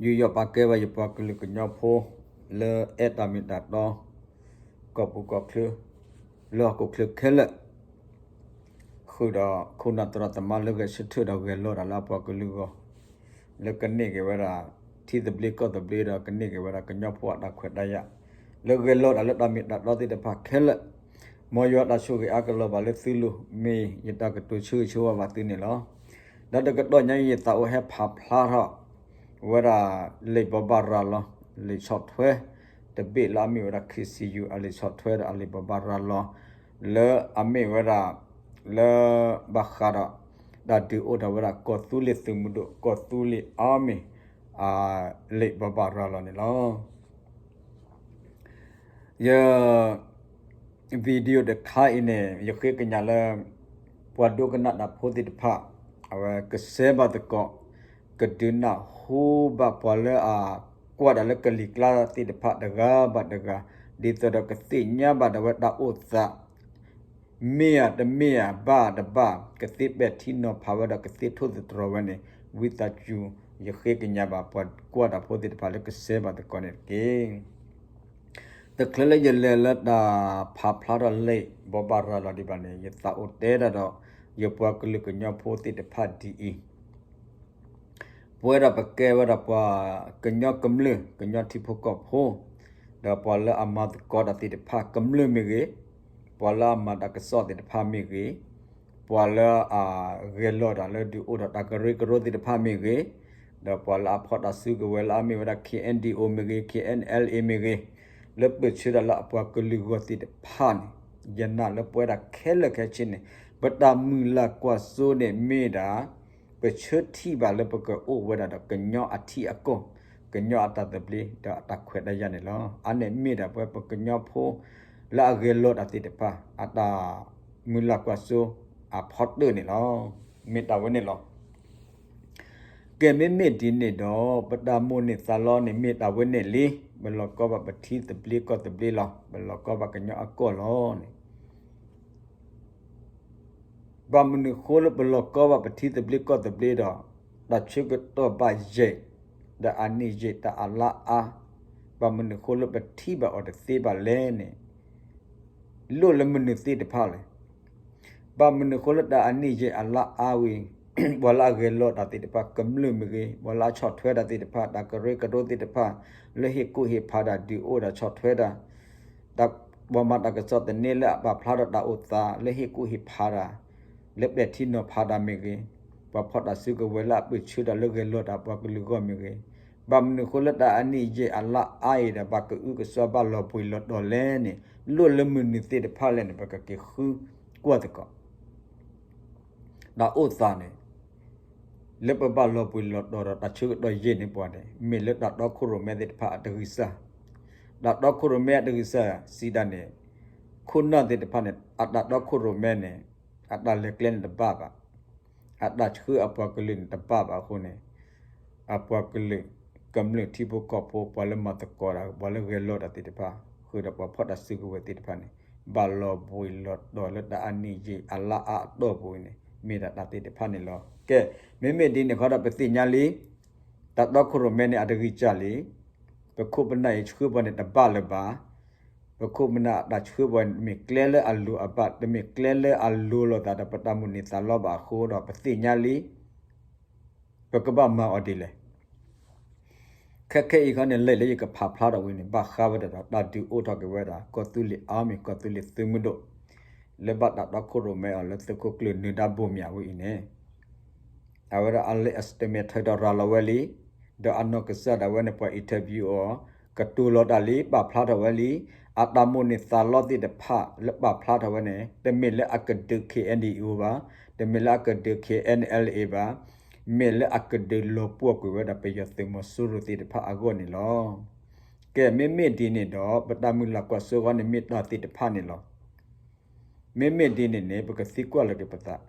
ယူးယီၣ်ပာ်ကဲဘၣ်ယပှၤကလုာ်ကညီဖိ လၢအဲၣ်တၢ်မ့ၢ်တၢ်တီ ကီၢ်ပူၤကီၢ်ချၢ လၢဟီၣ်ခိၣ်ချၢခဲလၢာ် ဃုာ်ဒီးခိၣ်နၢ်သရၣ်သမါလၢဂဲၤဆၢထၢၣ်ဒီးဂဲၤလီၤတၢ်လၢအပှၤကလုာ်အဂီၢ် လၢကန့ၢ်က့ၤဝဲဒၣ် ထံသဘျ့ကီၢ်သဘျ့ဒီးကန့ၢ်က့ၤဝဲဒၣ်ကညီဖိအတၢ်ခွဲးတၢ်ယာ် လၢဂဲၤလီၤတၢ်လၢတၢ်မ့ၢ်တၢ်တီသ့ၣ်တဖၣ်ခဲလၢာ် မ်ယွၤတၢ်ဆိၣ်ဂ့ၤအါကလီၤဘၣ်လၢသုလိၤ မ့ၢ်ယတၢ်ကတိၤဆၢဂ့ၤဆၢဝါဘၣ်သုန့ၣ်လီၤ. ဒီးတကတီၢ်ညါအံၤ ယသးအိၣ်ဟဲဖးဖျါထီၣ် ဝဲဒၣ် လံာ်ဘိးဘၣ်ရၤလီၤ လံာ်ဆီၣ်ထွဲ တဘ့ၣ်လၢအမ့ၢ်ဝဲဒၣ် ခ့ၣ်စံယူၣ် အလံာ်ဆီၣ်ထွဲဒီးအလံာ်ဘိးဘၣ်ရၤလီၤ လၢအမ့ၢ်ဝဲဒၣ် လၢ ဘၣ်ဃးဒီး တၢ်ဒုးအိၣ်ထီၣ်ဝဲဒၣ် ကီၢ်သူလ့ၤသုးမုၢ်ဒိၣ် ကီၢ်သူလ့ၤ Army အလံာ်ဘိးဘၣ်ရၤလီၤန့ၣ်လီၤ. ယ video တခါအံၤန့ၣ် ယဃ့ကညးလၢ ပှၤဒိကနၣ်တၢ်ဖိသ့ၣ်တဖၣ် အဝဲကစဲးဘၣ်သကိး ကဒုးနၢ်ဟူဘၣ်ပှၤလၢအကွၢ်တၢ်လၢကလံၤကျါသ့ၣ်တဖၣ်တဂၤဘၣ်တဂၤ ဒ်သိးဒီးကသ့ၣ်ညါဘၣ်ဒၣ်ဝဲတၢ်အိၣ်သး မ့ၢ်ဧါတမ့ၢ်ဧါဘၣ်တဘၣ် ကသ့ပဲာ်ထံနီၤဖးဝဲဒီးကသ့ထိၣ်သတြီၤဝဲန့ၣ် ဝံသးစူၤ ယဃ့ကညးဘၣ်ပှၤကွၢ်တၢ်ဖိသ့ၣ်တဖၣ်လၢကစဲးဘၣ်သကိးန့ၣ်တက့ၢ်. တချုးလၢယလဲၤလၢတၢ်ဖးဖျါထီၣ်လံာ်ဘိးဘၣ်ရၤလီၤဒံးဘၣ်န့ၣ် ယသးအိၣ်တဲတၢ်ဒီး ယပှၤကလုာ်ကညီဖိသ့ၣ်တဖၣ်ဒ်အံၤ ပဝဲဒၣ်ပကဲဝဲဒၣ်ပှၤကညီကမျၢၢ် ကညီထံဖိကီၢ်ဖိ ဒီးပှၤလၢအမၤသကိးတၢ်သ့ၣ်တဖၣ်ကမျၢၢ်မ့ၢ်ဂ့ၤ, ပှၤလၢအမၤတၢ်ကစီၣ်သ့ၣ်တဖၣ်မ့ၢ်ဂ့ၤ, ပှၤလၢအဂဲၤလီၤတၢ်လၢဒုးအိၣ်ဒီးတၢ်ကရၢကရိသ့ၣ်တဖၣ်မ့ၢ်ဂ့ၤ, ဒီးပှၤလၢအဖီၣ်တၢ်စုကဝဲၤလၢအမ့ၢ်ဝဲဒၣ် K N D O မ့ၢ်ဂ့ၤ, K N L A မ့ၢ်ဂ့ၤ, လၢပၢၢ်ဆၢတၢ်လၢအပှၤကလုာ်ဂီၢ်သ့ၣ်တဖၣ်န့ၣ် ယနာ်လၢပဝဲဒၣ်ခဲလၢာ်ခဲဆ့န့ၣ် ပတၢ်မုၢ်လၢ်ကွၢ်စိန့ၣ်မ့ၢ်ဒၣ် ပဆၢထံၣ်ဘၣ်လၢပကအိၣ်ဝဲဒၣ်ဒီးကညီအထံအကီၢ်, ကညီအတၢ်သဘျ့ဒီးအတၢ်ခွဲးတၢ်ယာ်န့ၣ်လီၤ. အါန့ၣ်မ့ၢ်ဒၣ်ပဝဲပကညီဖိ လၢအဂဲၤလီၤတၢ်သ့ၣ်တဖၣ် အတၢ်မုၢ်လၢ်ကွၢ်စိအဖီတၢၣ်န့ၣ်လီၤ. မ့ၢ်တၢ်ဝဲန့ၣ်လီၤ. ကဲ မ့မ့ၢ်ဒ်န့ၣ်ဒီး ပတၢ်မိၣ်န့ၢ်သးလီန့ၣ် မ့ၢ်တၢ်ဝဲန့ၣ်လံ. ပလီၤကီဘၣ်ပထံသဘျ့ကီၢ်သဘျ့လီၤ. ပလီၤကီဘၣ်ကညီအကီၢ်လီၤန့ၣ် ဘၣ်မနုၤဃိလၢပလီၤကီဘၣ်ပထံသဘျ့ကီၢ်သဘျ့ဒီး တၢ်ဆၢကတီၢ်ဘၣ်ယံာ် ဒီးအနံၣ်ယံာ်တၢ်အလါအါ, ဘၣ်မနုၤဃိလၢပထံၣ်ဘၣ်အီၤတသ့ဘၣ်လဲၣ်န့ၣ် လိၣ်လၢမနုၤသ့ၣ်တဖၣ်လဲၣ်. ဘၣ်မနုၤဃိလၢတၢ်အနံၣ်ယံာ်အလါအါဝံၤ ပှၤလၢအဂဲၤလီၤတၢ်သ့ၣ်တဖၣ် ကမျၢၢ်မ့ၢ်ဂ့ၤ, ပှၤလၢအဆီၣ်ထွဲတၢ်သ့ၣ်တဖၣ်, တၢ်ကရၢကရိသ့ၣ်တဖၣ် လၢဟ့ၣ်ကူၣ်ဟ့ၣ်ဖးတၢ်ဒုးအိၣ်ဒီးဆီၣ်ထွဲတၢ် တၢ်ပှၤမၤတၢ်ကစီၣ်သန့လၢအပာ်ဖျါထီၣ်တၢ်အိၣ်သးလၢဟ့ၣ်ကူၣ်ဟ့ၣ်ဖးတၢ် လၢပဲာ်ထံနီၤဖးတၢ်မ့ၢ်ဂ့ၤ, ပှၤဖီၣ်တၢ်စုကဝဲၤလၢအပၢၢ်ဆၢတၢ်လၢဂဲၤလီၤတၢ်ပှၤကလုာ်ဂီၢ်မ့ၢ်ဂ့ၤ, ဘၣ်မနုၤဃိလၢတၢ်အနံၣ်ယံာ်အလါအါအံၤဒီး ဘၣ်ကအုကစွါဘၣ်လီၤဘှံးလီၤတီၤလဲၣ်န့ၣ် လိၣ်လၢမနုၤသ့ၣ်တဖၣ်လဲၣ်န့ၣ် ပကက့ၤဃုကွၢ်သကိး တၢ်အိၣ်သးန့ၣ် လၢပဘၣ်လီၤဘှံးလီၤတီၤဒီးတၢ်ဆၢကတီၢ်ယံာ်န့ၢ်ပှၤန့ၣ် မ့ၢ်လၢတၢ်တီခိၣ်ရိၣ်မဲသ့ၣ်တဖၣ်အတဂံၢ်စၢ်, တၢ်တီခိၣ်ရိၣ်မဲအတဂံၢ်စၢ်စံးဒၣ်န့ၣ် ခိၣ်နၢ်သ့ၣ်တဖၣ်န့ၣ် အတၢ်တီခိၣ်ရိၣ်မဲန့ၣ် အတၢ်လဲၤကျဲန့ၣ်တဘၣ်ဘၣ်, အတၢ်ဆှၢအပှၤကလုာ်န့ၣ်တဘၣ်ဘၣ်အဃိန့ၣ် အပှၤကလုာ် ကမျၢၢ်ထံဖိကီၢ်ဖိ ပှၤလၢမၤသကိးတၢ် ပှၤလၢဂဲၤလီၤတၢ်သ့ၣ်တဖၣ် ဃုာ်ဒီးပှၤဖီၣ်တၢ်စုကဝဲၤသ့ၣ်တဖၣ်န့ၣ် ဘၣ်လီၤဘှံးလီၤတီၤလၢတၢ်အနံၣ်ယံာ်အလါအါအတီၢ်ပူၤန့ၣ် မ့ၢ်ဒၣ်တၢ်သ့ၣ်တဖၣ်န့ၣ်လီၤ. ကဲ မ့မ့ၢ်ဒ်န့ၣ်ဃီဒီးပသ့ၣ်ညါလံ တၢ်တီခိၣ်ရိၣ်မဲန့ၣ်အတဂံၢ်စၢ်လံ. ပခိၣ်ပနၢ်အံၤဆှၢပှၤန့ၣ်တဘၣ်လၢၤဘၣ်. ပခိၣ်ပနၢ်အတၢ်ဆှၢပှၤန့ၣ် တမ့ၢ်ကျဲလၢအလိၤအဘၣ်, တမ့ၢ်ကျဲလၢအလိၤလိာ်သးဒီးပတၢ်မိၣ်န့ၢ်သးလီဘၣ်အဃိဒီးပသ့ၣ်ညါလံ ပကဘၣ်မၤအီၤဒ်လဲၣ်. ခဲခဲအံၤခီန့ၣ် လံာ်လၢယကဖးဖျါထီၣ်ဝံၤန့ၣ် ဘၣ်ဃးဝဲဒၣ်ဒီးတၢ်ဒုးအိၣ်ထီၣ်က့ၤဝဲဒၣ် ကီၢ်သူလ့ၤ Army ကီၢ်သူလ့ၤသုးမုၢ်ဒိၣ် လၢဘၣ်တၢ်တီခိၣ်ရိၣ်မဲအီၤလၢသုးခိၣ်ကျၢၢ်နၢၤဒါဘိၣ်မၠးဝဲအံၤန့ၣ် အဝဲဒၣ်အလံာ် statement ထၢထီၣ်ရၤလီၤဝဲလံ, ဒီးအနီၢ်ကစၢ်ဒၣ်ဝဲန့ၣ် ပှၤ interview အီၤ, ကတိၤလီၤတၢ်လံ, ပာ်ဖျါထီၣ်ဝဲလံ, အတၢ်မိၣ်န့ၢ်သးလီသ့ၣ်တဖၣ်လၢပာ်ဖျါထီၣ်ဝဲန့ၣ် တမ့ၢ်လၢအကဒုး K N D O ဘၣ်, တမ့ၢ်လၢအကဒုး K N L A ဘၣ်, မ့ၢ်လၢအကဒုးလီၤပှီၢ်ကွံာ်ဝဲဒၣ်ပယီၤသုးမီၤစိရိၤသ့ၣ်တဖၣ်အဂီၢ်န့ၣ်လီၤ. ကဲ မ့မ့ၢ်ဒ်န့ၣ်ဒီး ပတၢ်မုၢ်လၢ်ကွၢ်စိဃီန့ၣ်မ့ၢ်တၢ်သ့ၣ်တဖၣ်န့ၣ်လီၤ. မ့မ့ၢ်ဒ်န့ၣ်န့ၣ် ပကသံကွၢ်လီၤက့ၤပသး,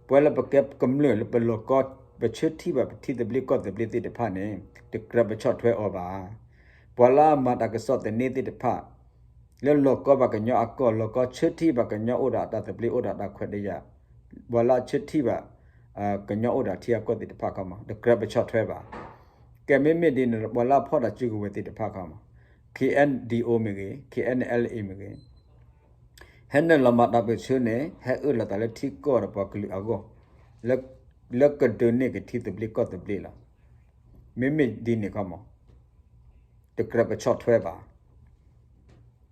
ပှၤလၢပကဲကမျၢၢ်လၢပလီၤကီ ပဆၢထံၣ်ဘၣ်ပထံသဘျ့ကီၢ်သဘျ့သ့ၣ်တဖၣ်န့ၣ် တကြၢးပဆီၣ်ထွဲအီၤဘၣ်. ပှၤလၢအမၤတၢ်ကစီၣ်သန့သ့ၣ်တဖၣ် လၢလီၤကီဘၣ်ကညီအကီၢ် လီၤကီဆၢထံၣ်ဘၣ်ကညီအိၣ်ဒီးအတၢ်သဘျ့အိၣ်ဒီးအတၢ်ခွဲးတၢ်ယာ်, ပှၤလၢအဆၢထံၣ်ဘၣ် ကညီအိၣ်ဒီးထံအကီၢ်သ့ၣ်တဖၣ်ခီမး တကြၢးပဆီၣ်ထွဲဘၣ်. ကဲမ့မ့ၢ်ဒ်န့ၣ်ဒီး ပှၤလၢအဖီၣ်တၢ်စုကဝဲၤသ့ၣ်တဖၣ်ခီမး, K N D O မ့ၢ်ဂ့ၤ, K N L A မ့ၢ်ဂ့ၤ, ဟဲနုာ်လီၤမၤတၢ်ပၢၢ်ဆၢန့ၣ် ဟဲအၢၣ်လီၤသးလၢထံကီၢ်ဒီးပှၤကလုာ်အဂီၢ်, လၢ လၢကဒုးန့ၢ်က့ၤထံသဘျ့ကီၢ်သဘျ့လီၤ. မ့မ့ၢ်ဒ်န့ၣ်ခီမး တကြၢးပဆီၣ်ထွဲဘၣ်.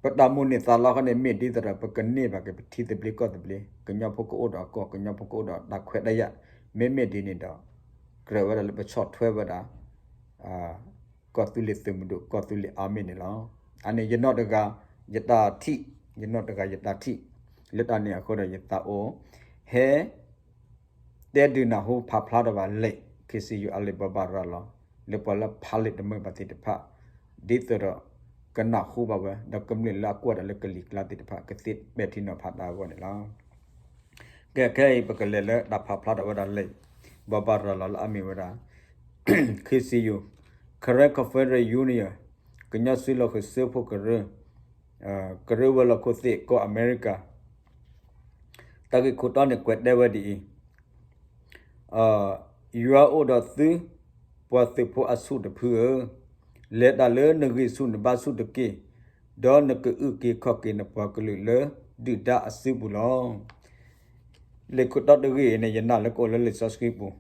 ပတၢ်မိၣ်န့ၢ်သးလီခီန့ၣ် မ့ၢ်ဒ်သိးဒီး ပကန့ၢ်ဘၣ်က့ၤပထံသဘျ့ကီၢ်သဘျ့, ကညီဖိကအိၣ်ဒီးအကီၢ်, ကညီဖိကအိၣ်ဒီးတၢ်ခွဲးတၢ်ယာ်, မ့မ့ၢ်ဒ်န့ၣ်ဒီး ကြၢးဝဲဒၣ်လၢပဆီၣ်ထွဲဝဲဒၣ် ကီၢ်သူလ့ၤသုးမုၢ်ဒိၣ် ကီၢ်သူလ့ၤ Army န့ၣ်လီၤ. အန့ၣ်ယနီၢ်တဂၤ ယတၢ်ထံၣ်, ယနီၢ်တဂၤယတၢ်ထံၣ်, လၢတၢ်န့ၣ်အဃိဒီးယသးအိၣ် ဟဲ တဲဒုးနၢ်ဟူဖးဖျါထီၣ်ဘၣ်လံာ် K C U အလံာ်ဘိးဘၣ်ရၤလီၤ လၢပှၤလၢဖးလံာ်တမုာ်ဘၣ်သ့ၣ်တဖၣ် ဒ်သိးဒီး ကနၢ်ဟူဘၣ်ဝဲ ဒီးကမျၢၢ်လၢအကွၢ်တၢ်လၢကလံၤကျါသ့ၣ်တဖၣ် ကသ့ပဲာ်ထံနီၤဖးတၢ်အဂီၢ်န့ၣ်လီၤ. ကဲခဲအံၤ ပကလဲၤလၢတၢ်ဖးဖျါထီၣ်ဝဲဒၣ်လံာ် ဘိးဘၣ်ရၤလီၤလၢအမ့ၢ်ဝဲဒၣ် K C U, Karen Confederate Union, ကညီစုလီၢ်ဃုာ်စၢဖှိၣ်ကရၢ, ကရၢဝဲၤလီၢ်ခိၣ်သ့ၣ် ကီၢ်အမဲရကၤ တၢ်ဂ့ၢ်ခိၣ်တီန့ၣ် ကွဲးတဲဝဲဒ်အံၤ, ယွၤအိၣ်ဒီးသု ပှၤသုးဖိအဆူၣ်တဖုဧၢ, လဲၤတၢ်လၢနဂံၢ်ဆူၣ်နဘါဆူၣ်တက့ၢ်, ဒီးနကအုၣ်က့ၤခီၣ်က့ၤနပှၤကလုာ်လၢဒုၣ်ဒါအစုပူၤလီၤ. လံာ်ခိၣ်တီတဂ့ၢ်အံၤန့ၣ် ယနာ်လၢကအိၣ်လၢလံာ်စီဆှံပူၤ,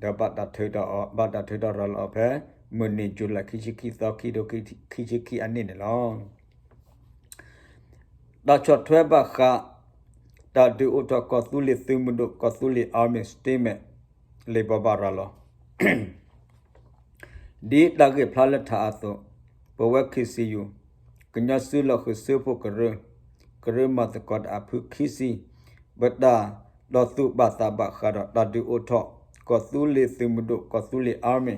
ဒီးဘၣ်တၢ်ထုးထီၣ်အီၤ, ဘၣ်တၢ်ထုးထီၣ်ရၤလီၤအီၤဖဲ မုၢ်နံၤ July ခံဆံခံသီ ခံကထိခံဆံခံအနံၣ်န့ၣ်လီၤ. တၢ်ဆီၣ်ထွဲဘၣ်ဃး တၢ်ဒုးအိၣ်ထီၣ်ကီၢ်သူလ့ၤသုးမုၢ်ဒိၣ် ကီၢ်သူလ့ၤ Army Statement လံာ်ဘိးဘၣ်ရၤလီၤ ဒ်တၢ်ဂ့ၢ်ဖျါလၢထးအသိး, ပဝဲ K C U, ကညီစုလီၢ်ဃုာ်စၢဖှိၣ်ကရၢ, ကရၢမၤသကိးတၢ်အဖုခံဆံ, ပတၢ်တီၢ်သူၣ်ပာ်သးဘၣ်ဃးဒီးတၢ်ဒုးအိၣ်ထီၣ် ကီၢ်သူလ့ၤသုးမုၢ်ဒိၣ် ကီၢ်သူလ့ၤ Army,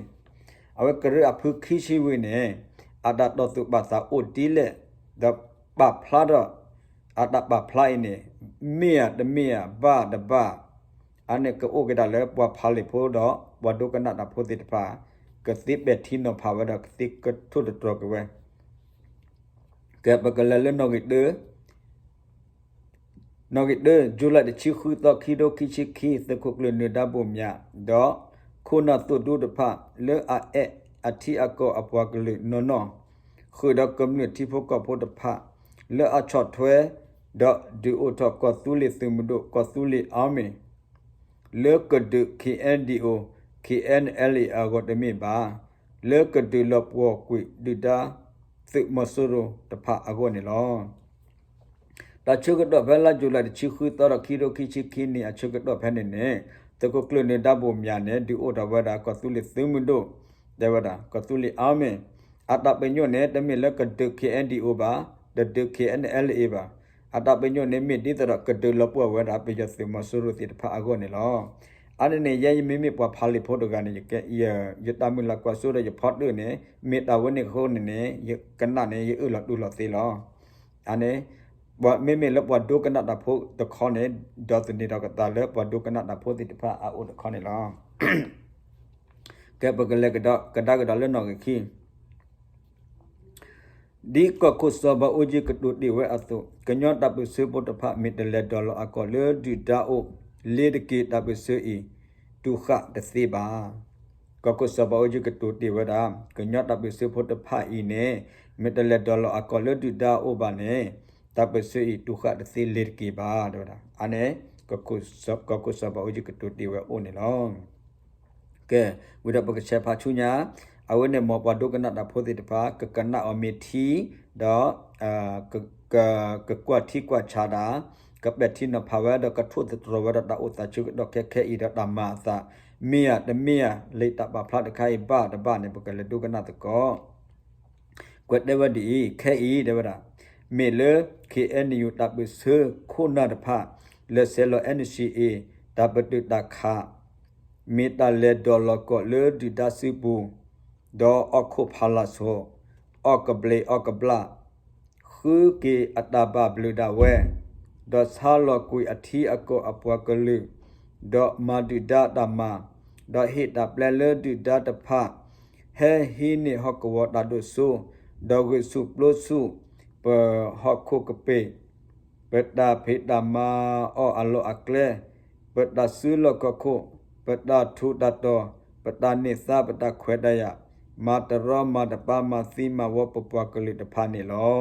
အဝဲကရၢအဖုခံဆံဝံၤန့ၣ် အတၢ်တီၢ်သူၣ်ပာ်သးအိၣ်ဒ်လဲၣ်, ဒီးပာ်ဖျါထီၣ် အတၢ်ပာ်ဖျါအံၤန့ၣ် မ့ၢ်ဧါတမ့ၢ်ဧါ ဘၣ်တဘၣ်, အန့ၣ်ကအိၣ်က့ၤဒၣ်လၢပှၤဖးလံာ်ဖိဒီး ပှၤဒိကနၣ်တၢ်ဖိသ့ၣ်တဖၣ် ကသ့ပဲာ်ထံနီၤဖးဝဲဒီးကသ့ကထိၣ်သတြီၤက့ၤဝဲ ကဲ ပကလဲၤလၢနီၣ်ဂံၢ်တၢ နီၣ်ဂံၢ်တၢ July တဆံဃုသီ ခံကထိခံဆံခံ သုးခိၣ်ကျၢၢ်နၢၤဒါဘိၣ်မၠး ဒီး ခိၣ်နၢ်သိၣ်ဒူတဖၣ် လၢအအဲၣ်အထံအကီၢ်အပှၤကလုာ်နီၢ်နီၢ် ဃုာ်ဒီးကမျၢၢ်ထံဖိကီၢ်ဖိတဖၣ် လၢအဆီၣ်ထွဲ ဒီးဒုးအိၣ်ထီၣ်ကီၢ်သူလ့ၤသုးမုၢ်ဒိၣ် ကီၢ်သူလ့ၤ Army လၢကဒုး K N D O K N L A အဂီၢ်တမ့ၢ်ဘၣ်, လၢကဒုးလီၤပှီၢ်ကွံာ်ဒုၣ်ဒါသုးမီၤစိရိၤတဖၣ်အဂီၢ်န့ၣ်လီၤ. တၢ်ဆၢကတီၢ်ဖဲလါ July တဆံဃုသီဒီး ခံကထိခံဆံခံနံၣ် အဆၢကတီၢ်ဖဲန့ၣ်န့ၣ် သုးခိၣ်ကျၢၢ်နၢၤဒါဘိၣ်မၠးန့ၣ် ဒုးအိၣ်ထီၣ်ဝဲဒၣ်ကီၢ်သူလ့ၤသုးမုၢ်ဒိၣ် တဲဝဲဒၣ် ကီၢ်သူလ့ၤ Army အတၢ်ပညိၣ်န့ၣ် တမ့ၢ်လၢကဒုး K N D O ဘၣ်, တဒုး K N L A ဘၣ်. အတၢ်ပညိၣ်န့ၣ် မ့ၢ်ဒ်သိးဒီး ကဒုးလီၤပှီၢ်ဝဲဒၣ်ပယီၤသုးမီၤစိရိၤသ့ၣ်တဖၣ်အဂီၢ်န့ၣ်လီၤ. အါန့ၣ်န့ၣ် ယဲယမ့မ့ၢ်ပှၤဖးလံာ်ဖိတဂၤန့ၣ် ယတၢ်မုၢ်လၢ်ကွၢ်စိဒီးယဖီတၢၣ်န့ၣ် မ့ၢ်တၢ်ဝဲန့ၣ်အဃိန့ၣ်န့ၣ် ယကနၣ်န့ၣ် ယအၢၣ်လီၤတူၢ်လိာ်သ့လီၤ. အါန့ၣ် မ့မ့ၢ်လၢပှၤဒိကနၣ်တၢ်ဖိတခီန့ၣ် ဒီးသန့ၤထီၣ်ကသးလၢပှၤဒိကနၣ်တၢ်ဖိသ့ၣ်တဖၣ်အအိၣ်တခီန့ၣ်လီၤ. ကဲပကလဲၤကဒါကဒီးလၢနီၣ်ဂံၢ်ခံ ဒ်ကီၢ်ခိၣ်စီၤဘးအူကၠံကတိၤတ့ၢ်ဝဲအသိး ကညီတၢ်ပၢၢ်ဆၢဖိတဖၣ် မ့ၢ်တလဲၤဒိးလီၤအကီၢ်လၢဒုၣ်ဒါအိၣ်လ့ၤတက့ၢ် တၢ်ပၢၢ်ဆၢအံၤ တူၢ်ဃာ်တသ့ဘၣ်. ကီၢ်ခိၣ်စီၤဘးအူကၠံကတိၤတ့ၢ်ဝဲဒၣ် ကညီတၢ်ပၢၢ်ဆၢဖိတဖၣ်အံၤန့ၣ် မ့ၢ်တလဲၤဒိးလီၤအကီၢ်လၢဒုၣ်ဒါအိၣ်ဘၣ်န့ၣ် တၢ်ပၢၢ်ဆၢအံၤတူၢ်ဃာ်တသ့လ့ၤတက့ၢ်ဘၣ် တဲဝဲဒၣ်. အါန့ၣ် ကီၢ်ခိၣ်စီၤဘးအူကၠံကတိၤတ့ၢ်ဝဲအိၣ်န့ၣ်လီၤ. ကဲ ဝံၤဒီးပကဆဲးဖးဆူညါ အဝဲန့ၣ်မ်ပှၤဒိကနၣ်တၢ်ဖိသ့ၣ်တဖၣ် ကကနၣ်အီၤမ့ၢ်ထံ ဒီး ကကွၢ်ထံကွၢ်ဆးတၢ် ကပဲာ်ထံနီၤဖးဝဲဒီးကထိၣ်သတြီၤဝဲဒီးတၢ်အိၣ်သးဆၢကတီၢ်ခဲခဲအံၤဒီးတၢ်မၤအသး မ့ၢ်ဧါတမ့ၢ်ဧါ လံာ်တၢ်ပာ်ဖျါတခါအံၤဘၣ်တဘၣ်န့ၣ် ပကလဲၤဒိကနၣ်သကိး ကွဲးတဲဝဲဒ်အံၤ ခဲအံၤ တဲဝဲဒၣ် မ့ၢ်လၢ K N U တၢ်ပၢၢ်ဆၢခိၣ်နၢ်တဖၣ် လဲၤဆဲးလီၤ N C A တၢ်ပတုာ်တၢ်ခး မ့ၢ်တၢ်လဲၤဒိးလီၤကီၢ်လၢဒုၣ်ဒါစုပူၤ ဒီးအီၣ်ခိၣ်ဖးလာ်ဆိး အီၣ်ကဘျံးအီၣ်ကဘျၣ် ဃုက့ၤအတၢ်ဘၣ်ဘျုးဒၣ်ဝဲ ဒီးဆါလီၤကွံာ်အထံအကီၢ်အပှၤကလုာ် ဒီးမၤဒုၣ်ဒါတၢ်မၤ ဒီးဟ့ၣ်တၢ်ပျဲလၢဒုၣ်ဒါတဖၣ် ဟဲဟံးန့ၢ်ဟီၣ်ကဝီၤတၢ်ဒိၣ်စိ ဒီးဂုာ်ဆူၣ်ပျိဆူၣ် ပဟီၣ်ခိၣ်ကပ့ၤ ပတၢ်ဖံးတၢ်မၤအီၣ်အလီၢ်အကျဲ ပတၢ်စုလီၢ်ခီၣ်ခိၣ် ပတၢ်ထူးတၢ်တီၤ ပတၢ်န့ၢ်သါ ပတၢ်ခွဲးတၢ်ယာ်, မၤတရီမၤတပါ မၤသံမၤဝီပပှၤကလုာ်တဖၣ်န့ၣ်လီၤ.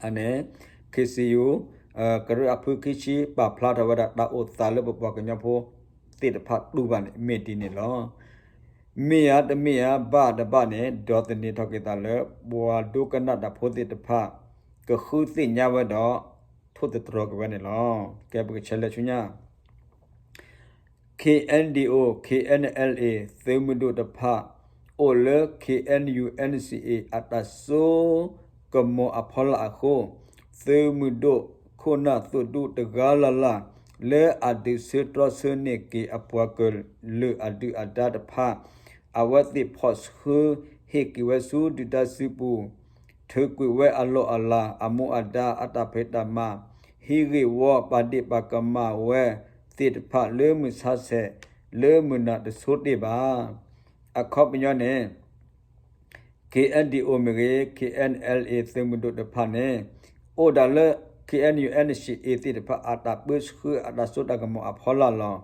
အန့ၣ် ခ့စံယူ ကရၢအဖုခံဆံ ပာ်ဖျါထီၣ်ဝဲဒၣ်တၢ်အိၣ်သးလၢပပှၤကညီဖိသ့ၣ်တဖၣ်တူၢ်ဘၣ်န့ၣ် မ့ၢ်ဒ်န့ၣ်လီၤ. မ့ၢ်ဧါတမ့ၢ်ဧါ ဘၣ်တဘၣ်န့ၣ် ဒီးသန့ၤထီၣ်က့ၤသးလၢ ပှၤဒိကနၣ်တၢ်ဖိသ့ၣ်တဖၣ် ကဃုသ့ၣ်ညါဝဲဒီး ထိၣ်သတြီၤက့ၤဝဲန့ၣ်လီၤ. ကဲ ပကဆဲးလဲၤဆူညါ KNDO KNLA သုးမုၢ်ဒိၣ်တဖၣ် အိၣ်လၢ KNU NCA အတၢ်စိကမီၤအဖီလာ်အဃိ, သုးမုၢ်ဒိၣ်ခိၣ်နၢ်သုးဒူတဂၤလၢ်လၢ် လၢအဒုးဆၢတြီဆၢန့ၢ်က့ၤအပှၤကလုာ်အဒုၣ်အဒါတဖၣ် အဝဲသ့ၣ်ဖီၣ်ဆှၢဟ့ၣ်က့ၤဝဲဆူဒုၣ်ဒါစုပူၤ ထုးကွံာ်ဝဲအလီၢ်အလၤ အမူအဒါ အတၢ်ဖံးတၢ်မၤ, ဟံးဂ့ၢ်ဝီပာ်ဒ့ၣ်ပာ်ကမၣ်ဝဲသ့ၣ်တဖၣ်လၢမုၢ်ဆါဆဲး လၢမုၢ်နၤတဆိတ့ၢ်ဘၣ်. အခီပညီန့ၣ် KNDO မ့ၢ်ဂ့ၤ KNLA သုးမုၢ်ဒိၣ်တဖၣ်န့ၣ် အိၣ်ဒၣ်လၢ KNU NCA သ့ၣ်တဖၣ်အတၢ်ပၢဆှၢအတၢ်စိတၢ်ကမီၤအဖီလာ်လီၤ.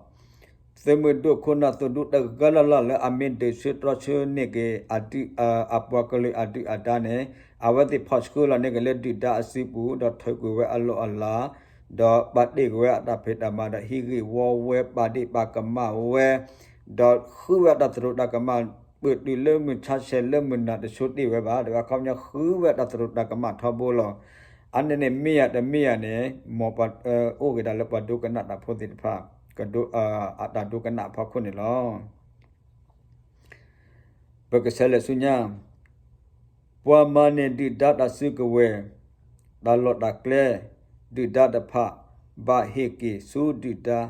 သုးမုၢ်ဒိၣ်ခိၣ်နၢ်သုးဒူတဂၤလၢ်လၢ်လၢအမ့ၢ်ဒုးဆၢတြီဆၢန့ၢ်က့ၤ အပှၤကလုာ်အဒုၣ်အဒါန့ၣ် အဝဲသ့ၣ်ဖီၣ်ဆှၢလီၤန့ၢ်က့ၤလၢဒုၣ်ဒါအစုပူၤ ဒီးထုးကွံာ်ဝဲအလီၢ်အလၤ ဒီးပာ်တ့ၢ်ကွံာ်ဝဲအတၢ်ဖံးတၢ်မၤ ဒီးဟံးဂ့ၢ်ဝီဝဲပာ်ဒ့ၣ်ပာ်ကမၣ်ဝဲ ဒီးဃုဝဲအတၢ်သရူးတၢ်ကမၣ် ပတုၤလၢမုၢ်ဆါဆဲးလၢမုၢ်နၤတဆိတ့ၢ်ဝဲဘၣ် ဒီးအခီပညီဃုဝဲတၢ်သရူးတၢ်ကမၣ်ထီဘိလီၤ. အန့ၣ်န့ၣ်မ့ၢ်ယၤတမ့ၢ်ယၤန့ၣ် မ်ပှၤအိၣ်က့ၤဒၣ်လၢပှၤဒိကနၣ်တၢ်ဖိသ့ၣ်တဖၣ် ကဒိ အတၢ်ဒိကနၣ်အဖီခိၣ်န့ၣ်လီၤ. ပကဆဲးလဲၤဆူညါ ပှၤမၤန့ၢ်ဒုၣ်ဒါတၢ်စုကဝဲၤ တၢ်လီၢ်တၢ်ကျဲ ဒုၣ်ဒါတဖၣ် ဘၣ်ဟ့ၣ်က့ၤဆူဒုၣ်ဒါ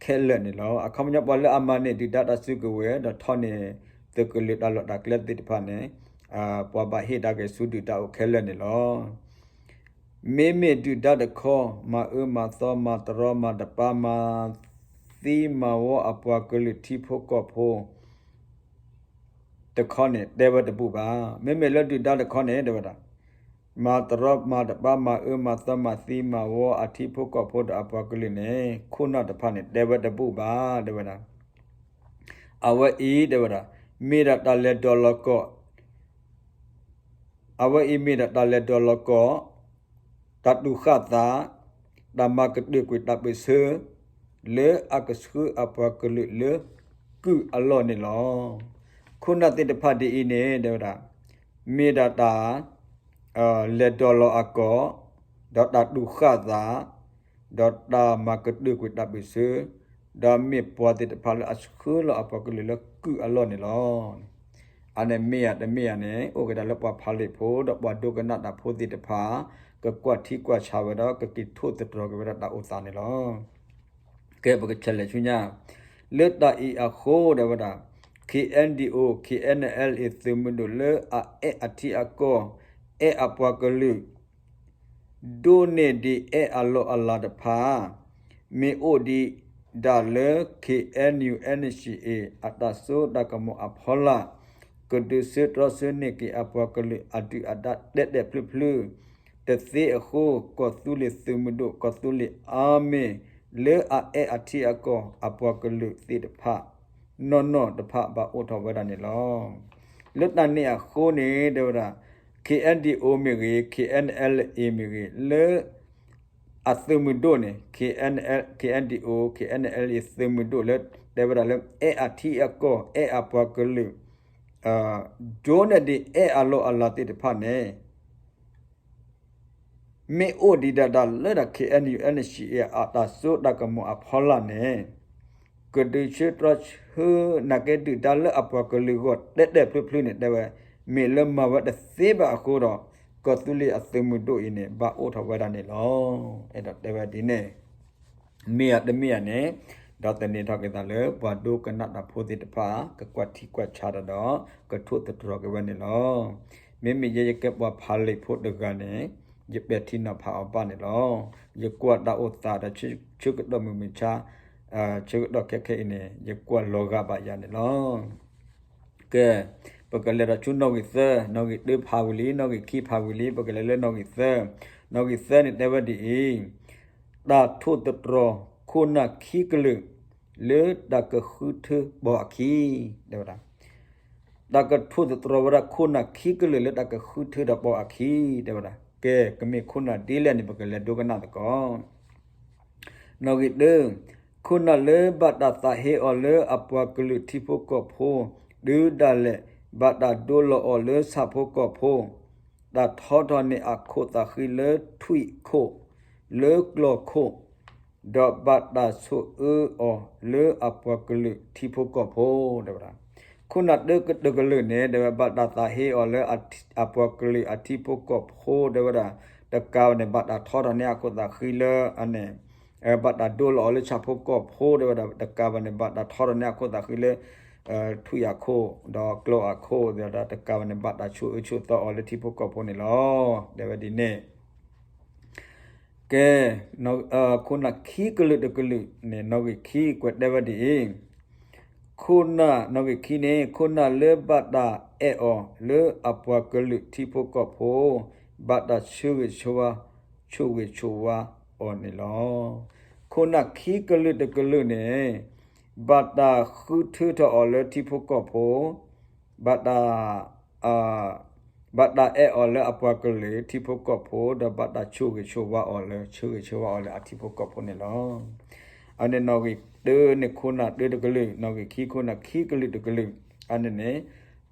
ခဲလၢာ်န့ၣ်လီၤ. အခီပညီ ပှၤလၢအမၤန့ၢ်ဒုၣ်ဒါတၢ်စုကဝဲၤ ဒီးထီၣ်န့ၢ်သုးကလၢၤတၢ်လီၢ်တၢ်ကျဲသ့ၣ်တဖၣ်န့ၣ် ပှၤဘၣ်ဟ့ၣ်ဒါက့ၤဆူဒုၣ်ဒါအိၣ်ခဲလၢာ်န့ၣ်လီၤ. မ့မ့ၢ်ဒုၣ်ဒါတခီ မၤအၢမၤသီ မၤတရီမၤတပါ မၤသံမၤဝီအပှၤကလုာ်ထံဖိကီၢ်ဖိ တခီန့ၣ် တဲဝဲတဘူၣ်ဘၣ်. မ့မ့ၢ်လၢဒုၣ်ဒါတခီန့ၣ် တဲဝဲဒၣ် မၤတရီမၤတပါ မၤအၢမၤသီ မၤသံမၤဝီအထံဖိကီၢ်ဖိဒီးအပှၤကလုာ်န့ၣ် ခိၣ်နၢ်တဖၣ်န့ၣ် တဲဝဲတဘူၣ်ဘၣ် တဲဝဲဒၣ်. အဝဲအံၤ တဲဝဲဒၣ် မ့ၢ်ဒၣ်တၢ်လဲၤဒိးလီၤကီၢ် အဝဲအံၤမ့ၢ်ဒၣ်တၢ်လဲၤဒိးလီၤကီၢ်, တၢ်တူၢ်ဃၣ်သး, တၢ်မၤကတၢၢ်ကွံာ်တၢ်ပၢၢ်ဆၢ လၢအကဆှၢအပှၤကလုာ်လၢကုၢ်အလီၢ်န့ၣ်လီၤ. ခိၣ်နၢ်သ့ၣ်တဖၣ်ဒ်အံၤန့ၣ် တဲဝဲဒၣ် မ့ၢ်ဒၣ်တၢ် လဲၤဒိးလီၤအကီၢ်, ဒီးတၢ်တူၢ်ဃၣ်သး, ဒီးတၢ်မၤကတၢၢ်ကွံာ်တၢ်ပၢၢ်ဆၢ, ဒီးမ့ၢ်ပှၤသ့ၣ်တဖၣ်လၢအဆှၢလီၤအပှၤကလုာ်လၢကုၢ်အလီၢ်န့ၣ်လီၤ. အန့ၣ်မ့ၢ်ယၤတမ့ၢ်ယၤန့ၣ် အိၣ်က့ၤဒၣ်လၢပှၤဖးလံာ်ဖိ ဒီးပှၤဒိကနၣ်တၢ်ဖိသ့ၣ်တဖၣ် ကကွၢ်ထံကွၢ်ဆးဝဲဒီး ကက့ၤထိၣ်သတြီၤက့ၤဝဲဒၣ်တၢ်အိၣ်သးန့ၣ်လီၤ. ကဲ ပကဆဲးလဲၤဆူညါ လၢတၢ်အံၤအဃိ တဲဝဲဒၣ် KNDO KNLA သုးမုၢ်ဒိၣ်လၢအအဲၣ်အထံအကီၢ် အဲၣ်အပှၤကလုာ် ဒိးန့ၢ်ဒံးအဲၣ်အလီၢ်အလၤတဖၣ် မ့ၢ်အိၣ်ဒံးဒၣ်လၢ KNU NCA အတၢ်စိတၢ်ကမီၤအဖီလာ် ကဒုးဆၢတြီဆၢန့ၢ်က့ၤအပှၤကလုာ်အဒုၣ်အဒါတဲာ်တဲာ်ဖျုးဖျုး တသ့အဃိ ကီၢ်သူလ့ၤသုးမုၢ်ဒိၣ် ကီၢ်သူလ့ၤအါမ့ၢ် လၢအအဲၣ်အထံအကီၢ် အပှၤကလုာ်သ့ၣ်တဖၣ် နီၢ်နီၢ်တဖၣ်ဘၣ်အိၣ်ထီၣ်ဝဲဒၣ်န့ၣ်လီၤ. လၢတၢ်န့ၣ်အဃိန့ၣ် တဲဝဲဒၣ် KNDO မ့ၢ်ဂ့ၤ KNLA မ့ၢ်ဂ့ၤ လၢအသုးမုၢ်ဒိၣ်န့ၣ် KNDO KNLA သုးမုၢ်ဒိၣ်လၢ တဲဝဲဒၣ်လၢ အဲၣ်အထံအကီၢ် အဲၣ်အပှၤကလုာ် ဒိးန့ၢ်ဒံးအဲၣ်အလီၢ်အလၤသ့ၣ်တဖၣ်န့ၣ် မ့ၢ်အိၣ်ဒံးဒၣ်တၢ်လၢတၢ် KNU NCA အတၢ်စိတၢ်ကမီၤအဖီလာ်န့ၣ် ကဒုးဆၢတြီဆၢ နာ်က့ဒုၣ်ဒါလၢအပှၤကလုာ်ဂီၢ်တဲာ်တဲာ်ဖျုးဖျုးန့ၣ် တဲဝဲ မ့ၢ်လၢမၤဝဲတသ့ဘၣ်အဃိဒီး ကီၢ်သူလ့ၤအသုးမုၢ်ဒိၣ်အံၤန့ၣ် ဘၣ်အိၣ်ထီၣ်ဝဲဒၣ်န့ၣ်လီၤ. အဲၣ်ဒိးတဲဝဲဒ်န့ၣ် မ့ၢ်ဧါတမ့ၢ်ဧါန့ၣ် ဒီးသန့ၤထီၣ်က့ၤသးလၢ ပှၤဒိကနၣ်တၢ်ဖိသ့ၣ်တဖၣ် ကကွၢ်ထံကွၢ်ဆးတၢ်ဒီး ကထိၣ်သတြီၤက့ၤဝဲန့ၣ်လီၤ. မ့မ့ၢ်ယဲယကဲပှၤဖးလံာ်ဖိတဂၤန့ၣ် ယပဲာ်ထံနီၤဖးအီၤဘၣ်န့ၣ်လီၤ. ယကွၢ်တၢ်အိၣ်သးဒီး ဆၢကတီၢ်မုၢ်မဆါ ဆၢကတီၢ်ခဲခဲအံၤန့ၣ် ယကွၢ်လီၤဂာ်ဘၣ်ယၤန့ၣ်လီၤ. ကဲ ပကလဲၤဒီးဆူနီၣ်ဂံၢ်သၢ, နီၣ်ဂံၢ်တၢဖးဝံၤလံ, နီၣ်ဂံၢ်ခံဖးဝံၤလံ, ပကလဲၤလၢနီၣ်ဂံၢ်သၢ, နီၣ်ဂံၢ်သၢန့ၣ်တဲဝဲဒ်အံၤ, တၢ်ထိၣ်သတြီၤခိၣ်နၢ်ခံကလုာ် လၢတၢ်ကဃုထၢဘီအခံ တဲဝဲဒၣ်. တၢ်ကထိၣ်သတြီၤဝဲဒၣ်ခိၣ်နၢ်ခံကလုာ်လၢတၢ်ကဃုထၢဒီးဘီအခံ တဲဝဲဒၣ်. ကဲ ကမ့ၢ်ခိၣ်နၢ်ဒ်လဲၣ်န့ၣ် ပကလဲၤဒိကနၣ်သကိး. နီၣ်ဂံၢ်တၢ, ခိၣ်နၢ်လၢဘၣ်တၢ်သးဟ့အီၤလၢအပှၤကလုာ်ထံဖိကီၢ်ဖိ တုၤဒၣ်လဲာ် ဘၣ်တၢ်ဒိလီၤအီၤလၢဆၣ်ဖိကီၢ်ဖိ, တၢ်ထီထီၣ်န့ၢ်အခိၣ်သးဃံလၢထွံၣ်ခိၣ်, လၢကျီၢ်ခိၣ်, ဒီးဘၣ်တၢ်ဆိၣ်အၢအီၤလၢအပှၤကလုာ်ထံဖိကီၢ်ဖိ တဲဝဲဒၣ်. ခိၣ်နၢ်တၢတကလုာ်န့ၣ် တဲဝဲဘၣ်တၢ်သးဟ့အီၤလၢအပှၤကလုာ်အထံဖိကီၢ်ဖိ တဲဝဲဒၣ်, တကးဘၣ်န့ၣ် ဘၣ်တၢ်ထီထီၣ်န့ၢ်အခိၣ်သးဃံလၢအန့ၣ် ဘၣ်တၢ်ဒိလီၤအီၤလၢဆၣ်ဖိကီၢ်ဖိ တဲဝဲဒၣ်, တကးဘၣ်န့ၣ် ဘၣ်တၢ်ထီထီၣ်န့ၢ်အခိၣ်သးဃံလၢ ထွံၣ်အခိၣ် ဒီးကျီၢ်အခိၣ် ဒီးတကးဘၣ်န့ၣ် ဘၣ်တၢ်ဆိၣ်အၢဆိၣ်သီအီၤလၢထံဖိကီၢ်ဖိန့ၣ်လီၤ. တဲဝဲဒ်န့ၣ် ကဲ, ခိၣ်နၢ်ခံကလုာ်တကလုာ်န့ၣ် နီၣ်ဂံၢ်ခံကွဲးတဲဝဲဒ်အံၤ, ခိၣ်နၢ် နီၣ်ဂံၢ်ခံန့ၣ် ခိၣ်နၢ်လၢဘၣ်တၢ်အဲၣ်အီၤလၢအပှၤကလုာ်ထံဖိကီၢ်ဖိ, ဘၣ်တၢ်ဆၢဂ့ၤဆၢဝါ ဆိၣ်ဂ့ၤဆိၣ်ဝါအီၤန့ၣ်လီၤ. ခိၣ်နၢ်ခံကလုာ်တကလုာ်န့ၣ် ဘၣ်တၢ်ဃုထၢထီၣ်အီၤလၢထံဖိကီၢ်ဖိ, ဘၣ်တၢ် ဘၣ်တၢ်အဲၣ်အီၤလၢအပှၤကလုာ်ထံဖိကီၢ်ဖိ ဒီးဘၣ်တၢ်ဆိၣ်ဂ့ၤဆိၣ်ဝါအီၤလၢ ဆၢဂ့ၤဆၢဝါအီၤလၢအထံဖိကီၢ်ဖိန့ၣ်လီၤ. အန့ၣ်နီၣ်ဂံၢ်တၢန့ၣ်ခိၣ်နၢ်တၢတကလုာ်, နီၣ်ဂံၢ်ခံခိၣ်နၢ်ခံကလုာ်တကလုာ်, အန့ၣ်န့ၣ်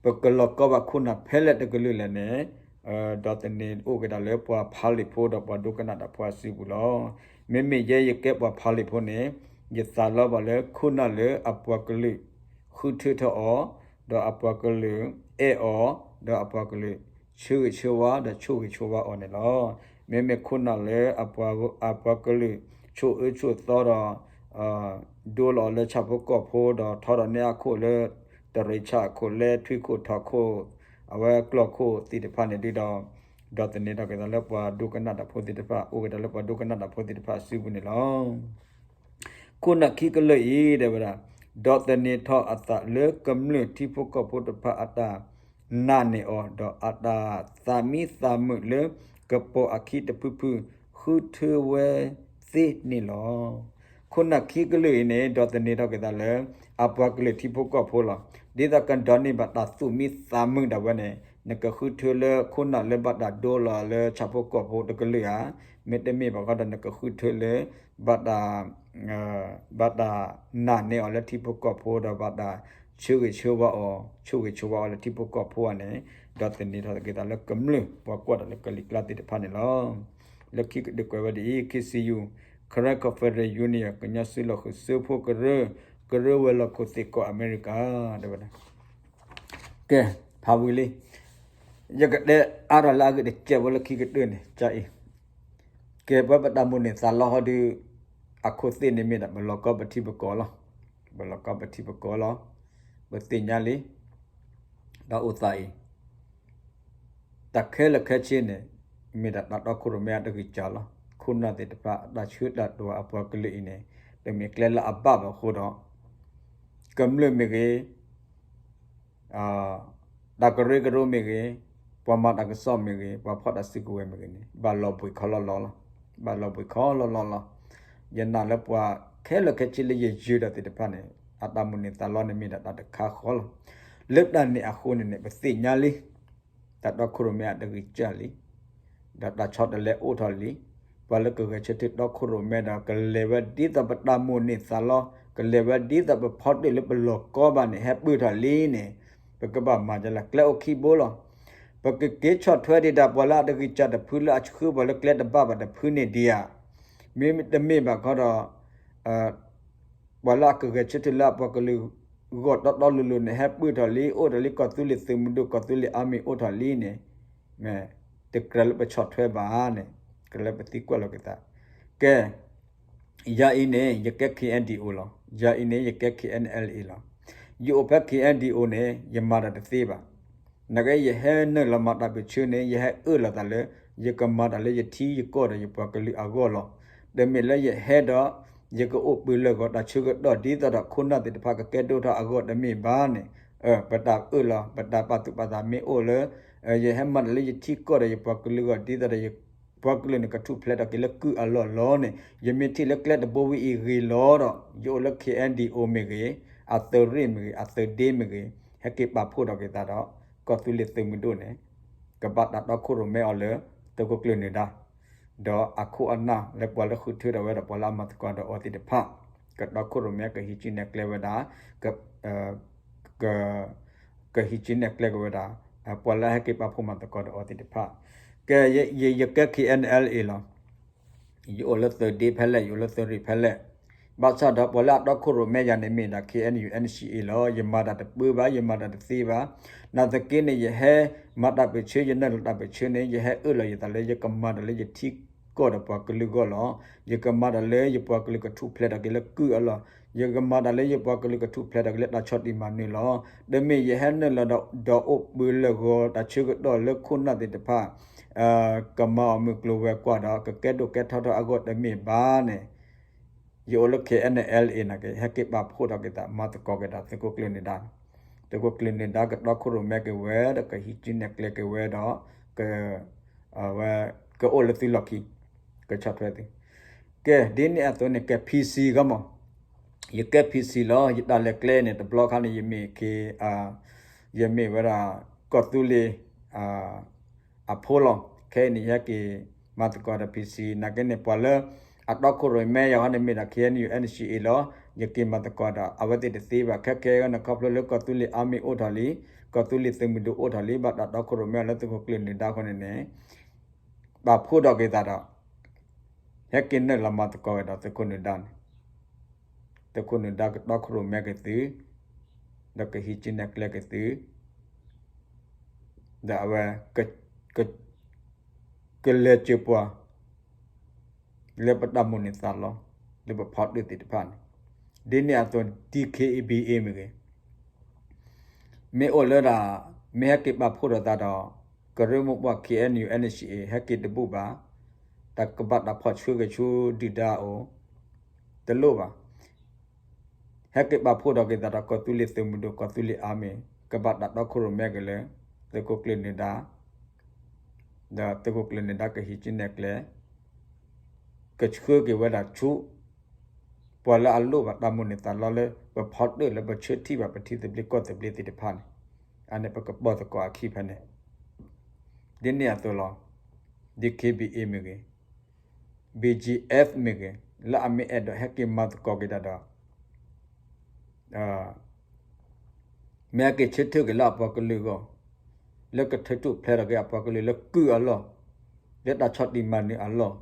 ပကလီၤကီဘၣ်ခိၣ်နၢ်ဖဲလဲၣ်တကလုာ်လဲၣ်န့ၣ်, ဒီးသန့ၤအိၣ်က့ၤဒၣ်လၢပှၤဖးလံာ်ဖိဒီးပှၤဒိကနၣ်တၢ်ဖိအစုပူၤလီၤ. မ့မ့ၢ်ယဲယကဲပှၤဖးလံာ်ဖိန့ၣ်, ယသးလီဘၣ်လၢခိၣ်နၢ်လၢအပှၤကလုာ် ဃုထၢထီၣ်အီၤ, ဒီးအပှၤကလုာ်အဲၣ်အီၤ, ဒီးအပှၤကလုာ်ဆၢဂ့ၤဆၢဝါ ဒီးဆိၣ်ဂ့ၤဆိၣ်ဝါအီၤန့ၣ်လီၤ. မ့မ့ၢ်ခိၣ်နၢ်လၢအပှၤကလုာ်ဆိၣ်အၢဆိၣ်သီဒီး ဒိလီၤအီၤလၢဆၣ်ဖိကီၢ်ဖိ ဒီးထီထီၣ်န့ၢ်အခိၣ်လၢ တရံးဆၣ်အခိၣ် လၢထွံၣ်ခိၣ်ထီခိၣ် အဝဲကျီၢ်ခိၣ်သ့ၣ်တဖၣ်န့ၣ်ဒုဒီး, ဒီးသန့ၤထီၣ်က့ၤသးလၢပှၤဒိကနၣ်တၢ်ဖိသ့ၣ်တဖၣ် အိၣ်က့ၤဒၣ်လၢပှၤဒိကနၣ်တၢ်ဖိသ့ၣ်တဖၣ်အစုပူၤန့ၣ်လီၤ. ခိၣ်နၢ်ခံကလုာ်အံၤ တဲဝဲဒၣ်, ဒီးသန့ၤထီၣ်အသးလၢကမျၢၢ်ထံဖိကီၢ်ဖိတဖၣ်အတၢ်နာ်န့ၢ်အီၤ ဒီးအတၢ်သးမံသးမုာ်လၢကပိာ်အခံတဖုဖု ဃုထၢဝဲသ့န့ၣ်လီၤ. ခိၣ်နၢ်ခံကလုာ်အံၤန့ၣ် ဒီးသန့ၤထီၣ်က့ၤသးလၢ အပှၤကလုာ်ထံဖိကီၢ်ဖိလီၤ. ဒ်သိးကဒိးန့ၢ်ဘၣ်တၢ်သူၣ်မံသးမုာ်ဒၣ်ဝဲန့ၣ် နကဃုထၢလၢခိၣ်နၢ်လၢဘၣ်တၢ်ဒိလီၤလၢဆၣ်ဖိကီၢ်ဖိတကလုာ်ဧါ, မ့တမ့ၢ်ဘၣ်ဃီဒီးနကဃုထၢလၢ ဘၣ်တၢ် ဘၣ်တၢ်နာ်န့ၢ်အီၤလၢထံဖိကီၢ်ဖိဒီးဘၣ်တၢ်ဆၢဂ့ၤဆၢဝါအီၤ ဆိၣ်ဂ့ၤဆိၣ်ဝါအီၤလၢထံဖိကီၢ်ဖိဧါန့ၣ်, ဒီးသန့ၤထီၣ်က့ၤသးလၢကမျၢၢ်ပှၤကွၢ်တၢ်လၢကလံၤကျါသ့ၣ်တဖၣ်န့ၣ်လီၤ. လၢခံကတၢၢ်ကွဲးဝဲဒ်အံၤ, K C U, Karen Confederate Union ကညီစုလီၢ်ဃုာ်စၢဖှိၣ်ကရၢ, ကရၢဝဲၤလီၢ်ခိၣ်သ့ၣ်ကီၢ်အမဲရကၤ တဲဝဲဒၣ်. ကဲ, ဖးဝံၤလံ, ယကတဲအါထီၣ်လၢအဂ့ၢ်တစဲးဖိလၢခံကတၢၢ်န့ၣ် ကအံၤ, ကဲပှၤပတၢ်မိၣ်န့ၢ်သးလီဟီဒုး, အခိၣ်သ့ၣ်န့ၣ်မ့ၢ်ဒၣ် ပလီၤကီပထံပကီၢ်လီၤ. ပလီၤကီပထံပကီၢ်လီၤ. ပသ့ၣ်ညါလံ, ဒီးအိၣ်သးအံၤ တၢ်ခဲလၢာ်ခဲဆ့န့ၣ် မ့ၢ်ဒၣ်တၢ်တီခိၣ်ရိၣ်မဲအတဂံၢ်စၢ်လီၤ. ခိၣ်နၢ်သ့ၣ်တဖၣ် တၢ်ဆၢတၢ်ဒိၣ်အပှၤကလုာ်အံၤန့ၣ် တမ့ၢ်ကျဲလၢအဘၣ်ဘၣ်အဃိဒီး ကမျၢၢ်မ့ၢ်ဂ့ၤ, တၢ်ကရၢကရိမ့ၢ်ဂ့ၤ, ပှၤမၤတၢ်ကစီၣ်မ့ၢ်ဂ့ၤ, ပှၤဖီၣ်တၢ်စုကဝဲၤမ့ၢ်ဂ့ၤန့ၣ် ဘၣ်လီၤဘှံးခီလီၤလီၤလီၤ. ဘၣ်လီၤဘှံးခီလီၤလီၤလီၤ. ယနာ်လၢပှၤခဲလၢာ်ခဲဆ့လၢယယုၢ်ဒီးသ့ၣ်တဖၣ်န့ၣ် အတၢ်မိၣ်န့ၢ်သးလီန့ၣ်မ့ၢ်ဒၣ်တၢ်တခါဃီလီၤ. လၢတၢ်န့ၣ်အဃိန့ၣ်န့ၣ် ပသ့ၣ်ညါလံ တၢ်တီခိၣ်ရိၣ်မဲအတဂံၢ်စၢ်လံ, ဒီးတၢ်ဆီတလဲအိၣ်ထီၣ်လံ. ပှၤလၢကဂဲၤဆၢထၢၣ်တီခိၣ်ရိၣ်မဲဒီး ကလဲၤဝဲဒ်သိးပတၢ်မိၣ်န့ၢ်သးလီ, ကလဲၤဝဲဒ်သိးပဖီတၢၣ်လၢပလီၢ်ကီဘၣ်န့ၣ် ဟဲပၢၢ်ထီၣ်လံန့ၣ်, ပကဘၣ်မၤဒ်လဲၣ်, ကျဲအိၣ်ခံဘိလီၤ. ပကက့ၤဆီၣ်ထွဲဒံးတၢ်ပှၤလၢအတဂံၢ်စၢ်တဖုလၢအဆှၢပှၤလၢကျဲတဘၣ်ဘၣ်တဖုန့ၣ်ဒံးဧါ. မ့တမ့ၢ်ဘၣ်ခီဒီး ပှၤလၢအကဂဲၤဆၢထၢၣ်လၢအပှၤကလုာ်ဂီၢ်တီတီလိၤလိၤန့ၣ် ဟဲပၢၢ်ထီၣ်လံ, အိၣ်ထီၣ်လံကီၢ်သူလ့ၤသုးမုၢ်ဒိၣ် ကီၢ်သူလ့ၤအါမံၤအိၣ်ထီၣ်လံန့ၣ်, တကြၢးလၢပဆီၣ်ထွဲဘၣ်န့ၣ်, ကြၢးလၢပသံကွၢ်လီၤက့ၤသး. ကဲ, ယၤအံၤန့ၣ် ယကဲ K N D O လီၤ. ယၤအံၤန့ၣ် ယကဲ K N L A လီၤ. ယအိၣ်ဖဲ K N D O န့ၣ် ယမၤတၢ်တသ့ဘၣ်. နကဲယဟဲနုာ်လီၤမၤတၢ်ပၢၢ်ဆၢန့ၣ် ယဟဲအၢၣ်လီၤသးလၢ ယကမၤတၢ်လၢယထံယကီၢ်ဒီးယပှၤကလုာ်အဂီၢ်လီၤ. တမ့ၢ်လၢယဟဲဒီး ယကအိၣ်ပၢၤလၢာ်ဂီၤတၢ်ဆၢကတီၢ်ဒ်သိးဒီးခိၣ်နၢ်သ့ၣ်တဖၣ်ကကဲဒိၣ်ထီၣ်အဂီၢ်တမ့ၢ်ဘၣ်န့ၣ်, ပတၢ်အၢၣ်လီၤ ပတၢ်ပာ်သူၣ်ပာ်သးမ့ၢ်အိၣ်လၢ ယဟဲမၤတၢ်လၢယထံကီၢ်ဒီးယပှၤကလုာ်အဂီၢ်ဒ်သိးဒီးယ ပှၤကလုာ်န့ၣ် ကထူၣ်ဖျဲးထီၣ်က့ၤလၢကုၢ်အလီၢ်လီၤန့ၣ် ယမ့ၢ်ထံၣ်လၢကျဲတဘိဝဲအံၤဂ့ၤလီၤဒီး ယအိၣ်လၢ ခ့ၣ်အဲၣ်ယူၣ်အ့ၣ်အိၣ်မ့ၢ်ဂ့ၤ, အသုးရ့ၣ်မ့ၢ်ဂ့ၤ, အသုးဒ့မ့ၢ်ဂ့ၤ, ဟဲက့ၤပာ်ဖှိၣ်ထီၣ်က့ၤသးဒီး ကီၢ်သူလ့ၤသုးမုၢ်ဒိၣ်န့ၣ် ကဘၣ်တၢ်တီခိၣ်ရိၣ်မဲအီၤလၢ သုးခိၣ်ကျၢၢ်နၢၤဒါ ဒီးအခိၣ်အနၢ်လၢပှၤလၢဃုထၢထီၣ်ဝဲဒီးပှၤလၢအမၤသကိးဒီးအီၤသ့ၣ်တဖၣ် ကတီခိၣ်ရိၣ်မဲ ကဟံးစုနဲၣ်ကျဲဝဲဒၣ် က က ကဟံးစုနဲၣ်ကျဲက့ၤဝဲဒၣ် ပှၤလၢအဟဲက့ၤပာ်ဖှိၣ်မၤသကိးဒီးအီၤသ့ၣ်တဖၣ်. ကဲ ယ ယ ယကဲ ခ့ၣ်အဲၣ်ယူၣ်အ့ၣ်လီၤ. ယအိၣ်လၢသုးဒ့ဖဲလဲၣ်, ယအိၣ်လၢသုးရ့ၣ်ဖဲလဲၣ်, ဘၣ်ဆၣ်ဒီးပှၤလၢအတီခိၣ်ရိၣ်မဲယၤန့ၣ်မ့ၢ်ဒၣ် ခ့ၣ်အဲၣ်ယူၣ် အ့ၣ်အ့ၣ်လီၤ. ယမၤတၢ်တပၢဘၣ်, ယမၤတၢ်တသ့ဘၣ်. နာ်သက့န့ၣ် ယဟဲမၤတၢ်ပၢၢ်ဆၢ, ယနုာ်လီၤတၢ်ပၢၢ်ဆၢန့ၣ် ယဟဲအၢၣ်လီၤယသးလၢယကမၤတၢ်လၢယထံကီၢ်ဒီးပှၤကလုာ်အဂီၢ်လီၤ. ယကမၤတၢ်လၢယပှၤကလုာ်ကထူၣ်ဖျဲးထီၣ်က့ၤလၢကုၢ်အလီၢ်, ယကမၤတၢ်လၢယပှၤကလုာ်ကထူၣ်ဖျဲးထီၣ်က့ၤလၢတၢ်ဆီၣ်တံၢ်မၤနၢၤလီၤ. တမ့ၢ်ယဟဲနုာ်လီၤဒီးအိၣ်ပၢလၢဂီၤတၢ်ဆၢကတီၢ်လၢခိၣ်နၢ်သ့ၣ်တဖၣ် ကမၤအီၤမုၢ်ကျိၤဝဲၤကွာ်ဒီး ကကဲဒိၣ်ကဲထီထီၣ်အဂီၢ်တမ့ၢ်ဘၣ်န့ၣ်, ယအိၣ်လၢ ခ့ၣ်အဲၣ်ယူၣ်အ့ၣ်န့ၣ်က့ ဟဲက့ၤပာ်ဖှိၣ်ထီၣ်က့ၤသး မၤသကိးက့ၤဒီးသုးခိၣ်ကျၢၢ်နၢၤဒါ, သုးခိၣ်ကျၢၢ်နၢၤဒါကတီခိၣ်ရိၣ်မဲက့ၤဝဲဒီး ကဟံးစုနဲၣ်ကျဲက့ၤဝဲဒီး က အဝဲ ကအိၣ်လၢသုလီၢ်ခံ ကဆီၣ်ထွဲသု. ကဲ ဒ်န့ၣ်အသိးန့ၣ် ကဲ PC ဂီၢ်မး, ယကဲ PC လီၤ. ယတၢ်လဲၤကျဲန့ၣ် တဘျီခါန့ၣ် ယမ့ၢ်က့ၤ ယမ့ၢ်ဝဲဒၣ် ကီၢ်သူလ့ၤ အဖိလီၤ. ခဲအံၤန့ၣ် ယဟဲက့ၤမၤသကိးဒီး PC နာ်က့န့ၣ် ပှၤလၢအတီခိၣ်ရိၣ်မဲယၤဟီန့ၣ်မ့ၢ်ဒၣ် ခ့ၣ်အဲၣ်ယူၣ် အ့ၣ်အ့ၣ်လီၤ. ယက့ၤမၤသကိးဒီးအဝဲသ့ၣ်တသ့ဘၣ်. ခဲခဲအံၤန့ၣ် ခီဖျိလၢကီၢ်သူလ့ၤ Army အိၣ်ထီၣ်လံ, ကီၢ်သူလ့ၤသုးမုၢ်ဒိၣ်အိၣ်ထီၣ်လံ, ဘၣ်တၢ်တီခိၣ်ရိၣ်မဲအီၤလၢသုးခိၣ်ကျၢၢ်နၢၤဒါအဃိန့ၣ်န့ၣ် ပာ်ဖှိၣ်ထီၣ်က့ၤသးဒီး ဟဲက့ၤနုာ်လီၤမၤသကိးက့ၤဒီးသုးခိၣ်နၢၤဒါန့ၣ်, သုးခိၣ်နၢၤဒါကတီခိၣ်ရိၣ်မဲက့ၤသု, ဒီးကဟံးစုနဲၣ်ကျဲက့ၤသု, ဒီးအဝဲ ကလဲၤစၢၤပှၤ လၢပတၢ်မိၣ်န့ၢ်သးလီ လၢပဖီတၢၣ်သ့ၣ်တဖၣ်န့ၣ်, ဒ်န့ၣ်အသိး DKBA မ့ၢ်ဂ့ၤ, မ့ၢ်အိၣ်လၢဒၣ် မ့ၢ်ဟဲက့ၤပာ်ဖှိၣ်ထီၣ်သးဒီး ကရၢမိၢ်ပှၢ် ခ့ၣ်အဲၣ်ယူၣ် NCA ဟဲက့ၤတဘူၣ်ဘၣ်, တၢ်ကဘၣ်တၢ်ဖီၣ်ဆှၢက့ၤဆူဒုၣ်ဒါအအိၣ် တလိၣ်ဘၣ်. ဟဲက့ၤပာ်ဖှိၣ်ထီၣ်က့ၤသးဒီးကီၢ်သူလ့ၤသုးမုၢ်ဒိၣ် ကီၢ်သူလ့ၤ Army ကဘၣ်တၢ်တီခိၣ်ရိၣ်မဲက့ၤလၢ သုးခိၣ်ကျၢၢ်နၢၤဒါ ဒီးသုးခိၣ်ကျၢၢ်နၢၤဒါကဟံးစုနဲၣ်ကျဲ ကဆှၢက့ၤဝဲဒၣ်ဆူ ပှၤလၢအလိၣ်ဘၣ်တၢ်မိၣ်န့ၢ်သးလီလၢ ပဖီတၢၣ်လၢပဆၢထံၣ်ဘၣ်ပထံသဘျ့ကီၢ်သဘျ့သ့ၣ်တဖၣ်န့ၣ်, အန့ၣ်ပကပိာ်သကိးအခံဖဲန့ၣ်, ဒ်န့ၣ်အသိးလီၤ. DKBA မ့ၢ်ဂ့ၤ, BGF မ့ၢ်ဂ့ၤ, လၢအမ့ၢ်အဲၣ်ဒိးဟဲက့ၤမၤသကိးက့ၤတၢ်ဒီး မ့ၢ်ဟဲက့ၤဆၢထၢၣ်က့ၤလၢအပှၤကလုာ်အဂီၢ်, လၢကထၢထူၣ်ဖျဲးထီၣ်က့ၤအပှၤကလုာ်လၢကုၢ်အလီၢ်, လၢတၢ်ဆီၣ်တံၢ်မၤနၢၤအလီၢ်,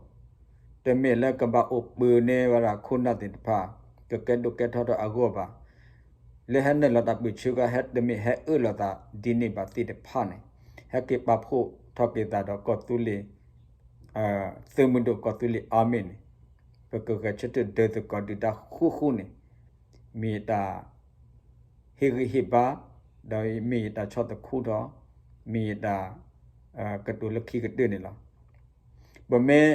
တမ့ၢ်လၢကဘၣ်အိၣ်ပၢန့ၢ်ဝဲဒၣ်ခိၣ်နၢ်သ့ၣ်တဖၣ် ကကဲဒိၣ်ကဲထီထီၣ်အဂီၢ်ဘၣ်. လၢဟဲနုာ်လီၤတၢ်ပၢၢ်ဆၢက ဟဲတမ့ၢ်ဟဲအၢၣ်လီၤသးဒ်န့ၣ်ဘၣ်သ့ၣ်တဖၣ်န့ၣ်, ဟဲက့ၤပာ်ဖှိၣ်ထီၣ်က့ၤသးဒီးကီၢ်သူလ့ၤ သုးမုၢ်ဒိၣ်ကီၢ်သူလ့ၤ Army န့ၣ်, ပကဂဲၤဆၢထၢၣ်ဒၢသကိးဒုၣ်ဒါဃူဃူန့ၣ်, မ့ၢ်ယတၢ်ဟ့ၣ်ဂံၢ်ဟ့ၣ်ဘါ, ဒီးမ့ၢ်ယတၢ်ဆီၣ်သခူထီၣ်, မ့ၢ်ယတၢ်ကတိၤလၢခံကတၢၢ်န့ၣ်လီၤ. ပမ့ၢ်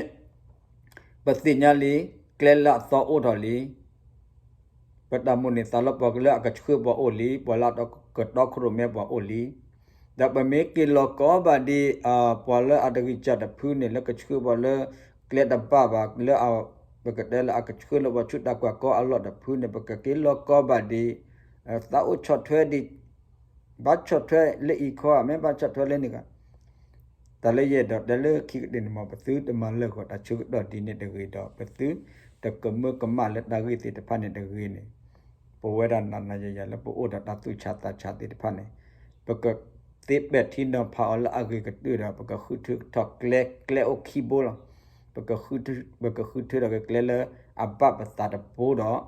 ပသ့ၣ်ညါလံ, ကျဲလၢအသီအိၣ်ထီၣ်လံ, ပတၢ်မိၣ်န့ၢ်သးလီပှၤကလၢအကဆှၢပှၤအိၣ်လံ, ပှၤလၢအကတီခိၣ်ရိၣ်မဲပှၤအိၣ်လံ, ဒီးပမ့ၢ်က့ၤလီၤကီဘၣ်ဒံး ပှၤလၢအတဂံၢ်စၢ်တဖုန့ၣ် လၢကဆှၢပှၤလၢကျဲတဘၣ်ဘၣ် လၢ ပကတဲလၢအကဆှၢလၢပှၤဆူတၢ်ကွၢ်ကီအလီၢ်တဖုန့ၣ် ပကက့ၤလီၤကီဘၣ်ဒံး, သးအိၣ်ဆီၣ်ထွဲဒံး, ဘၣ်ဆီၣ်ထွဲလၢအံၤခီဧါ, မ့ၢ်ဘၣ်ဆီၣ်ထွဲလၢန့ၣ်ဂ့ၤ တၢ်လၢယအဲၣ်ဒိးတဲလၢခံကတၢၢ်န့ၣ်မ့ၢ် ပသုတမၤလၢာ်ဂီၤတၢ်ဆၢကတီၢ်ဒ်န့ၣ်တဂ့ၤဒီး ပသုတကမၢကမၣ်လၢတၢ်ဂ့ၢ်သ့ၣ်တဖၣ်န့ၣ်တဂ့ၤန့ၣ်, ပဝဲဒၣ်နၤနၤယၤယၤလၢပအိၣ်ဒီးတၢ်သူၣ်ဆးသးဆးသ့ၣ်တဖၣ်န့ၣ်, ပကသ့ပဲာ်ထံနီၤဖးအီၤလၢအဂ့ၤကတၢၢ်ဒီး ပကဃုထၢထီၣ်ကျဲ ကျဲအိၣ်ခံဘိလီၤ. ပကဃုထၢထီၣ်က့ၤကျဲလၢအဘၣ်ပသးတဘိဒီး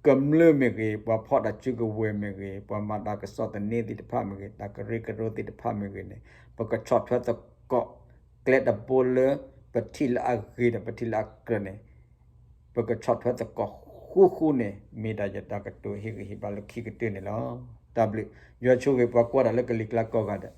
ကမျၢၢ်မ့ၢ်ဂ့ၤ, ပှၤဖီၣ်တၢ်စုကဝဲၤမ့ၢ်ဂ့ၤ, ပှၤမၤတၢ်ကစီၣ်သန့သ့ၣ်တဖၣ်မ့ၢ်ဂ့ၤ, တၢ်ကရၢကရိသ့ၣ်တဖၣ်မ့ၢ်ဂ့ၤန့ၣ်, ပကဆီၣ်ထွဲသကိးကျဲတဘိလၢ ပထံၣ်လၢအဂ့ၤဒီးပထံၣ်လၢအကြၢးန့ၣ်, ပကဆီၣ်ထွဲသကိးဃူဃူန့ၣ် မ့ၢ်ဒၣ်ယတၢ်ကတိၤဟ့ၣ်ဂံၢ်ဟ့ၣ်ဘါလၢခံကတၢၢ်န့ၣ်လီၤ. တၢ်ဘျုး, ယွၤဆိၣ်ဂ့ၤပှၤကွၢ်တၢ်လၢကလံၤကျါကိးဂၤဒဲး.